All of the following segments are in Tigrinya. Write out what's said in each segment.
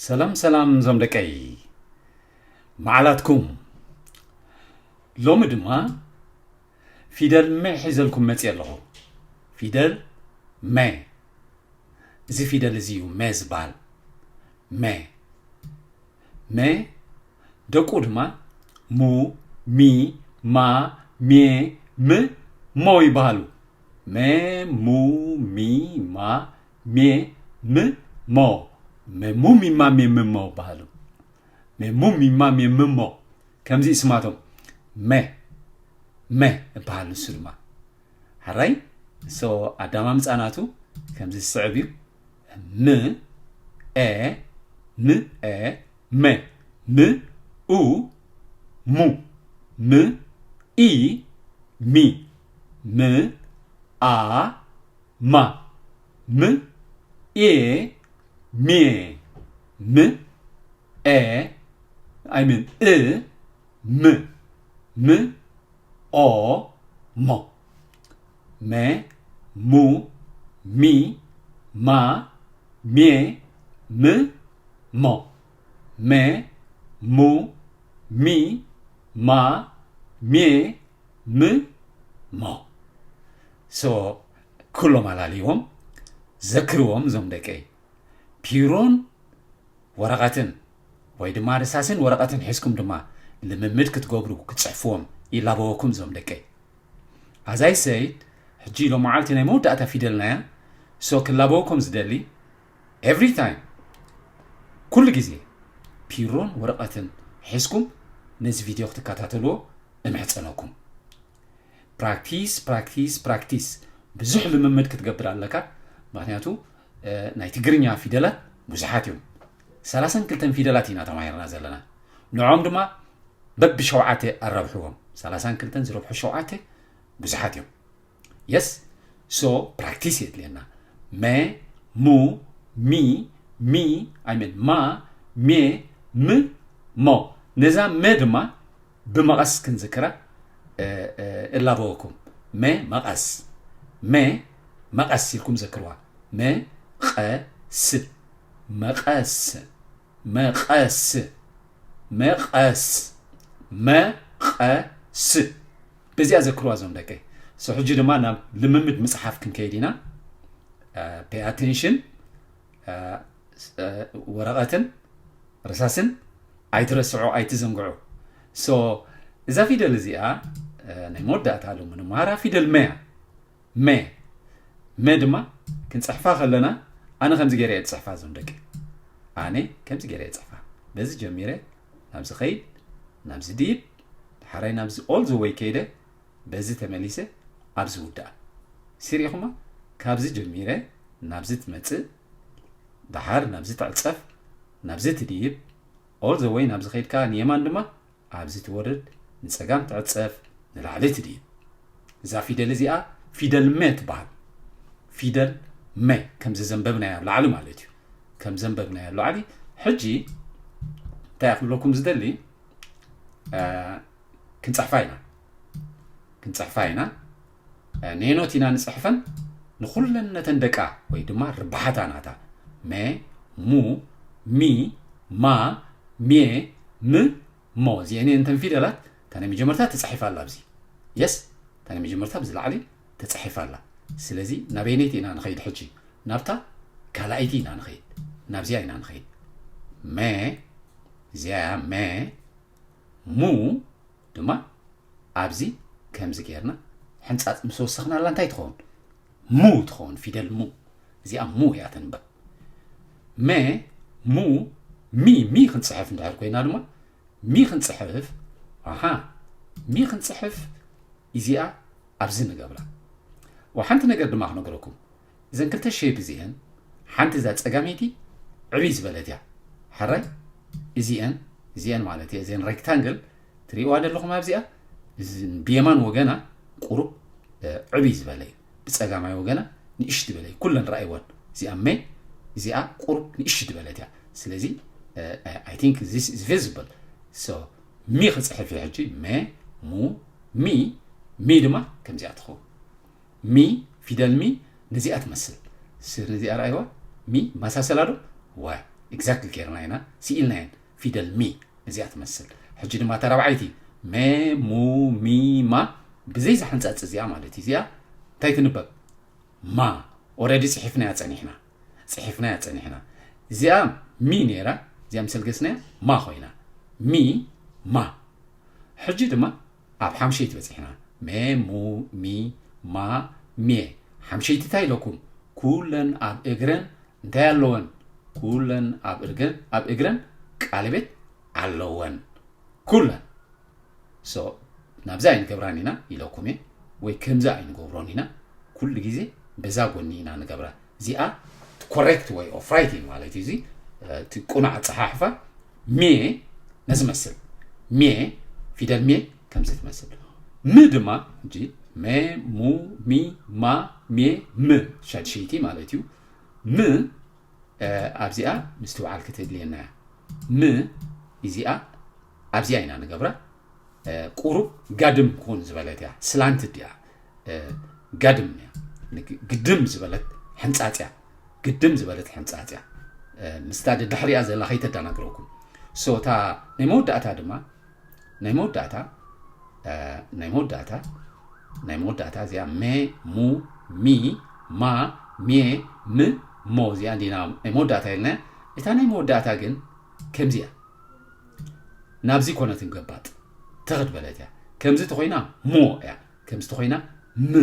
ሰላም ሰላም ዞም ደቀይ፣ መዓላትኩም። ሎሚ ድማ ፊደል መ ሒዘልኩም መፅእ ኣለኹ። ፊደል መ። እዚ ፊደል እዚ እዩ መ ዝበሃል። መ። መ ደቁ ድማ ሙ፣ ሚ፣ ማ፣ ሜ፣ ም፣ ሞ ይበሃሉ። መ፣ ሙ፣ ሚ፣ ማ፣ ሜ፣ ም፣ ሞ። መ፣ ሙ፣ ሚ፣ ማ፣ ሜ፣ ም፣ ሞ ይበሃሉ። መ፣ ሙ፣ ሚ፣ ማ፣ ሜ፣ ም፣ ሞ። ከምዚ ይስማቶም። መ፣ መ ይበሃል ንሱ ድማ። ሕራይ? ሶ ኣዳማምፃ ናቱ ከምዚ ዝስዕብ እዩ። ም፣ ኤ፣ ም፣ ኤ፣ መ። ም፣ ኡ፣ ሙ። ም፣ ኢ፣ ሚ። ም፣ ኣ፣ ማ። ም፣ ኤ፣ ሜ። ም፣ ኤ፣ I mean፣ እ፣ ም። ም፣ ኦ፣ ሞ። መ፣ ሙ፣ ሚ፣ ማ፣ ሜ፣ ም፣ ሞ። መ፣ ሙ፣ ሚ፣ ማ፣ ሜ፣ ም፣ ሞ። ሶ፣ ኩሎም ኣላልይዎም፣ ዘክርዎም እዞም ደቀይ። ፒሮን ወረቐትን ወይ ድማ ርሳስን ወረቐትን ሒዝኩም ድማ ልምምድ ክትገብሩ ክትጽሕፍዎም ይላበወኩም እዞም ደቀይ። As I said፣ ሕጂ ሎም መዓልቲ ናይ መወዳእታ ፊደልና እያ። ሶ ክላበወኩም ዝደሊ፣ every time፣ ኩሉ ግዜ ፒሮን ወረቐትን ሒዝኩም ነዚ ቪድዮ ክትከታተልዎ እምሕጸነኩም። ፕራክቲስ፣ ፕራክቲስ፣ ፕራክቲስ። ብዙሕ ልምምድ ክትገብር ኣለካ። ምኽንያቱ፣ እ፣ ናይ ትግርኛ ፊደላት ብዙሓት እዮም። ሰላሳን ክልተን ፊደላት ኢና ተማሂርና ዘለና። ንዖም ድማ በብሸውዓተ ኣራብሕዎም። ሰላሳን ክልተን ዝረብሑ ሸውዓተ ብዙሓት እዮም። የስ። ሶ ፕራክቲስ የድልየና። መ፣ ሙ፣ ሚ፣ ሚ፣ I mean፣ ማ፣ ሜ፣ ም፣ ሞ። ነዛ መ ድማ ብመቐስ ክንዝክራ፣ እ፣ እ፣ እላበወኩም። መ መቐስ። መ መቐስ ኢልኩም ዘክርዋ። መ፣ ቐ፣ ስ። መቐስ። መቐስ። መቐስ። መቐስ። በዚኣ ዘክርዋ እዞም ደቀይ። ሶ ሕጂ ድማ ናብ ልምምድ ምጽሓፍ ክንከይድ ኢና። እ፣ pay attention። እ፣ እ፣ ወረቐትን ርሳስን ኣይትረስዑ፣ ኣይትዘንግዑ። ሶ እዛ ፊደል እዚኣ፣ እ፣ ናይ መወዳእታ ሎሚ ንምሃራ ፊደል መ እያ። መ። መ ድማ ክንጽሕፋ ከለና ኣነ ከምዚ ገይረ እየ ዝጽሕፋ እዞም ደቂ። ኣነ ከምዚ ገይረ እየ ዝጽሕፋ። በዚ ጀሚረ ናብዚ ኸይድ፣ ናብዚ ድይብ፣ ድሓራይ ናብዚ all the way ከይደ፣ በዚ ተመሊሰ ኣብዚ ውዳእ። ሲሪኹማ ካብዚ ጀሚረ ናብዚ ትመጽእ፣ ደሓር ናብዚ ትዕጸፍ፣ ናብዚ ትድይብ፣ all the way ናብዚ ኸይድካ ንየማን ድማ ኣብዚ ትወርድ፣ ንጸጋም ትዕጸፍ፣ ንላዕሊ ትድይብ። እዛ ፊደል እዚኣ ፊደል መ ትበሃል። ፊደል መ ከም ዘንበብናያ ኣብ ላዕሊ ማለት እዩ። ከም ዘንበብናያ ኣብ ላዕሊ። ሕጂ እንታይ ክብለኩም ዝደሊ፣ እ፣ ክንጽሕፋ ኢና። ክንጽሕፋ ኢና። እ፣ ኔኖት ኢና ንጽሕፈን ንኹለን ነተን ደቃ ወይ ድማ ርባሓታ ናታ። መ፣ ሙ፣ ሚ፣ ማ፣ ሜ፣ ም፣ ሞ። እዚአን እየን እተን ፊደላት። እታ ናይ መጀመርታ ተጻሒፋ ኣላ ኣብዚ። የስ፣ እታ ናይ መጀመርታ ኣብዚ ላዕሊ ተጻሒፋ ኣላ። ስለዚ ናበይነይቲ ኢና ንኸይድ ሕጂ? ናብታ ካልኣይቲ ኢና ንኸይድ። ናብዚኣ ኢና ንኸይድ። መ፣ እዚኣ እያ መ፣ ሙ ድማ ኣብዚ ከምዚ ጌርና ሕንጻጽ ምስ ወሰኽናላ እንታይ ትኸውን? ሙ ትኸውን፣ ፊደል ሙ። እዚኣ ሙ እያ ተንበብ። መ፣ ሙ፣ ሚ፣ ሚ ክንጽሕፍ እንድሕር ኮይና ድማ፣ ሚ ክንጽሕፍ፣ ኣሃ፣ ሚ ክንጽሕፍ፣ እዚኣ ኣብዚ ንገብራ። ወሓንቲ ነገር ድማ ክነግረኩም። እዘን ክልተ ሼፕ እዚአን፣ ሓንቲ እዛ ጸጋመይቲ ዕብይ ዝበለት እያ። ሕራይ፣ እዚአን፣ እዚአን ማለት እየ፣ እዚአን ሬክታንግል ትሪእዋ ዘለኹም ኣብዚኣ፣ እዚ ብየማን ወገና ቁሩብ፣ እ፣ ዕብይ ዝበለ እዩ። ብጸጋማይ ወገና ንእሽት ዝበለ እዩ። ኩለን ረኣይወን። እዚኣ መ፣ እዚኣ ቁሩብ ንእሽት ዝበለት እያ። ስለዚ፣ እ፣ I think this is visible። So፣ ሚ ክጽሕፍ እዩ ሕጂ። መ፣ ሙ፣ ሚ፣ ሚ ድማ ከምዚኣ ትኸውን። ሚ፣ ፊደል ሚ ነዚኣ ትመስል። ስር ነዚኣ ረኣይዋ፣ ሚ መሳሰላ ዶ? ዋ፣ exactly ጌርና ኢና ስኢልናየን። ፊደል ሚ እዚኣ ትመስል። ሕጂ ድማ ተራብዓይቲ መ ሙ ሚ ማ ብዘይ ዝሓንጻጽ እዚኣ ማለት እዩ። እዚኣ እንታይ ትንበብ? ማ። Already ጽሒፍናያ ጸኒሕና ጽሒፍናያ ጸኒሕና። እዚኣ ሚ ነይራ፣ እዚኣ ምስ ኣልገስናያ ማ ኮይና። ሚ ማ። ሕጂ ድማ ኣብ ሓምሸይቲ በጺሕና። መ ሙ ሚ ማ ሜ። ሓምሸይቲ እንታይ ኢለኩም? ኩለን ኣብ እግረን እንታይ ኣለወን? ኩለን ኣብ እግረን ኣብ እግረን ቃለቤት ኣለወን። ኩለን። So ናብዚ ኣይንገብራን ኢና ኢለኩም እየ፣ ወይ ከምዚ ኣይንገብሮን ኢና። ኩሉ ግዜ በዛ ጎኒ ኢና ንገብራ። እዚኣ correct way of writing ማለት እዩ። እዚ እቲ ቁኑዕ ኣጸሓሕፋ ሜ ነዚ መስል። ሜ፣ ፊደል ሜ ከምዚ ትመስል። ም ድማ ሕጂ መ ሙ ሚ ማ ሜ ም ሻድሸይቲ ማለት እዩ። ም ኣብዚኣ ምስትውዓል ክትህልየና እያ። ም እዚኣ ኣብዚኣ ኢና ንገብራ። ቁሩብ ጋድም ክውን ዝበለት እያ። ስላንት እያ። ጋድም እያ። ግድም ዝበለት ሕንጻጽያ። ግድም ዝበለት ሕንጻጽያ። ምስታ ድሕሪኣ ዘላ ከይተዳናግረኩም። So እታ ናይ መወዳእታ ድማ ናይ መወዳእታ ናይ መወዳእታ ናይ መወዳእታ እዚኣ መ ሙ ሚ ማ ሜ ም ሞ እዚኣ እንዲና ናይ መወዳእታ ኢልና። እታ ናይ መወዳእታ ግን ከምዚኣ ናብዚ ኮነትን ገባጥ ተኽድ በለት እያ። ከምዚ ተኾይና ሞ እያ። ከምዚ ተኾይና ም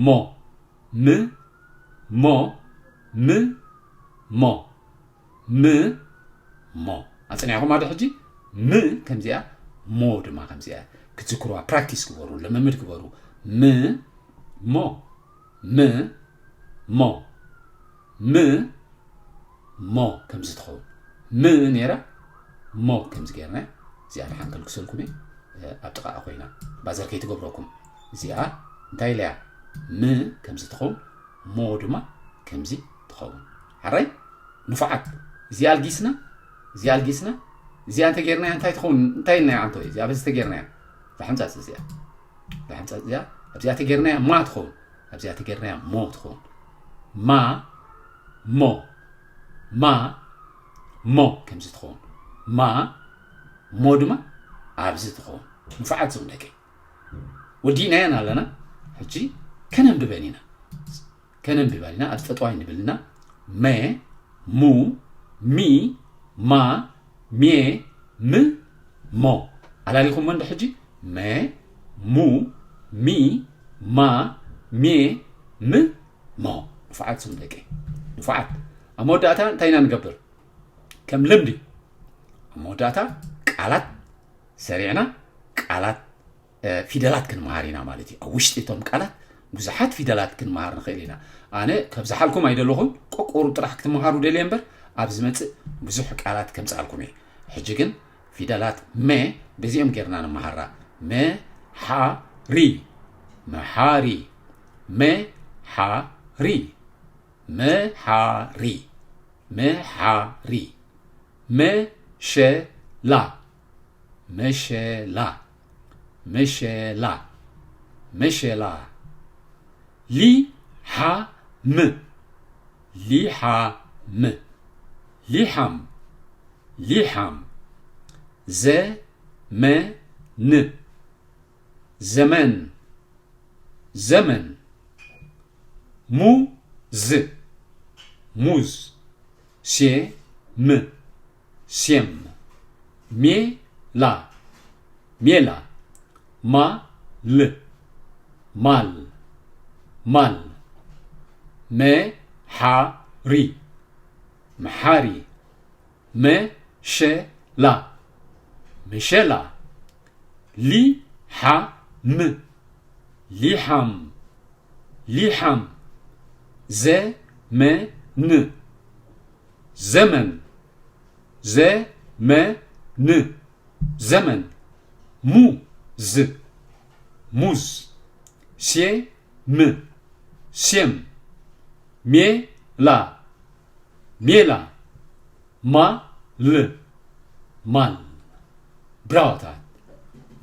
ሞ ም ሞ ም ሞ ም ሞ። ኣጽኒዕኹም ኣዶ ሕጂ ም ከምዚኣ ሞ ድማ ከምዚኣ ክትዝክሩዋ ፕራክቲስ ግበሩ፣ ልምምድ ግበሩ። ም ሞ ም ሞ ም ሞ ከምዚ ትኸውን። ም ነይራ ሞ ከምዚ ገይርና እዚኣ ንሓንከል ክሰልኩም እየ። ኣብ ጥቓኣ ኮይና ባዘር ከይትገብረኩም። እዚኣ እንታይ ኢለያ? ም ከምዚ ትኸውን፣ ሞ ድማ ከምዚ ትኸውን። ሓራይ ንፉዓት። እዚኣ ኣልጊስና እዚኣ ኣልጊስና እዚኣ እንተጌርናያ እንታይ ትኸውን? እንታይ ኢልናያ? ዓንቶ እዚኣ በዚ ተጌርናያ ብሓንጻጽ እዚኣ ብሓንጻጽ እዚኣ ኣብዚኣ ተጌርናያ ማ ትኸውን። ኣብዚኣ ተጌርናያ ሞ ትኸውን። ማ ሞ ማ ሞ ከምዚ ትኸውን። ማ ሞ ድማ ኣብዚ ትኸውን። ንፉዓት ዞም ደቂ ወዲእናየን ኣለና። ሕጂ ከነንብበን ኢና። ከነንብበን ኢና። ኣብ ጠጠዋይ ንብል ኢና። መ ሙ ሚ ማ ሜ ም ሞ። ኣላሊኹሞ እንዶ ሕጂ? መ ሙ ሚ ማ ሜ ም ሞ። ንፉዓት ስም ደቂ ንፉዓት። ኣብ መወዳእታ እንታይ ኢና ንገብር? ከም ልምዲ ኣብ መወዳእታ ቃላት ሰሪዕና ቃላት ፊደላት ክንመሃር ኢና ማለት እዩ። ኣብ ውሽጢ እቶም ቃላት ብዙሓት ፊደላት ክንመሃር ንኽእል ኢና። ኣነ ከብዝሓልኩም ኣይደለኹን፣ ቆቆሩ ጥራሕ ክትመሃሩ ደልየ እምበር ኣብ ዝመጽእ ብዙሕ ቃላት ከምጽኣልኩም እየ። ሕጂ ግን ፊደላት መ በዚኦም ጌርና ንመሃራ። መሓሪ፣ መሓሪ፣ መሓሪ፣ መሓሪ፣ መሓሪ፣ መሸላ፣ መሸላ፣ መሸላ፣ መሸላ። ሊሓም፣ ሊሓም፣ ሊሓም፣ ሊሓም። ዘመን፣ ዘመን፣ ዘመን። ሙዝ፣ ሙዝ። ሴም፣ ሴም። ሜላ፣ ሜላ። ማል፣ ማል፣ ማል። መሓሪ፣ መሓሪ። መሸላ፣ መሸላ። ሊሓም፣ ሊሓም፣ ሊሓም። ዘመን፣ ዘመን፣ ዘመን፣ ዘመን። ሙዝ፣ ሙዝ። ሴም፣ ሴም። ሜላ፣ ሜላ። ማል፣ ማል። ብራዋታት፣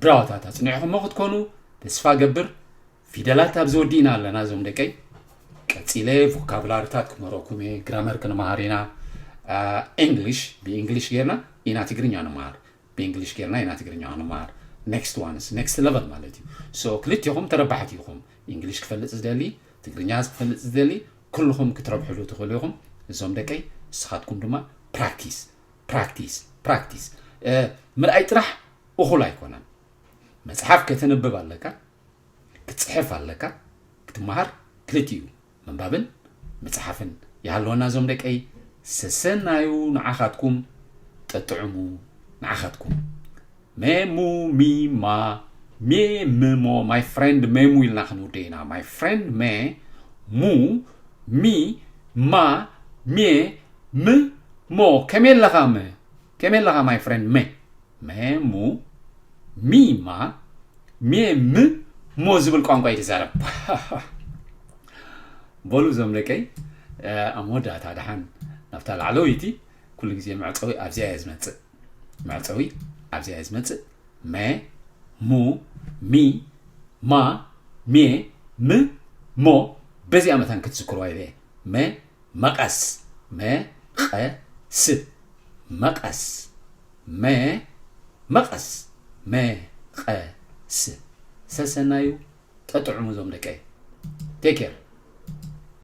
ብራዋታት። ኣጽኒዕኹሞ ክትኮኑ ተስፋ ገብር። ፊደላት ኣብዚ ወዲእና ኣለና እዞም ደቀይ። ቀጺለ ቮካብላሪታት ክመረኩም እየ፣ ግራመር ክንመሃር ኢና። English ብእንግሊሽ ጌርና ኢና ትግርኛ ንመሃር። ብእንግሊሽ ጌርና ኢና ትግርኛ ንመሃር። Next ones, next level ማለት እዩ። So ክልቲኹም ተረባሕቲ ኢኹም። እንግሊሽ ክፈልጥ ዝደሊ፣ ትግርኛ ክፈልጥ ዝደሊ፣ ኩልኹም ክትረብሕሉ ትኽእሉ ኢኹም። እዞም ደቀይ ንስኻትኩም ድማ practice practice practice። ምርኣይ ጥራሕ እኹል ኣይኮነን። መጽሓፍ ከተንብብ ኣለካ፣ ክትጽሕፍ ኣለካ። ክትመሃር ክልቲኡ ምንባብን ምጽሓፍን ይሃልወና እዞም ደቀይ። ሰሰናዩ ንዓኻትኩም፣ ጠጥዕሙ ንዓኻትኩም። ሜሙ ሚማ ሜምሞ my friend ሜሙ ኢልና ክንውደ ኢና። My friend ሜ ሙ ሚ ማ ሜ ም ሞ። ከመይ ኣለኻ መ ከመይ ኣለኻ my friend መ ሜሙ ሚማ ሜ ም ሞ ዝብል ቋንቋ እዩ ትዛረብ። በሉ እዞም ደቀይ ኣብ መወዳእታ ደሓን ናብታ ላዕለወይቲ ኩሉ ግዜ መዕፀዊ ኣብዚኣ እየ ዝመፅእ። መዕፀዊ ኣብዚኣ እየ ዝመፅእ። መ ሙ ሚ ማ ሜ ም ሞ በዚኣ መታን ክትዝክርዋ ኢለ እየ። መ መቐስ መ ቐ ስ መቐስ መ መቐስ መ ቐ ስ ሰሰናዩ ጠጥዕሙ እዞም ደቀይ። Take care.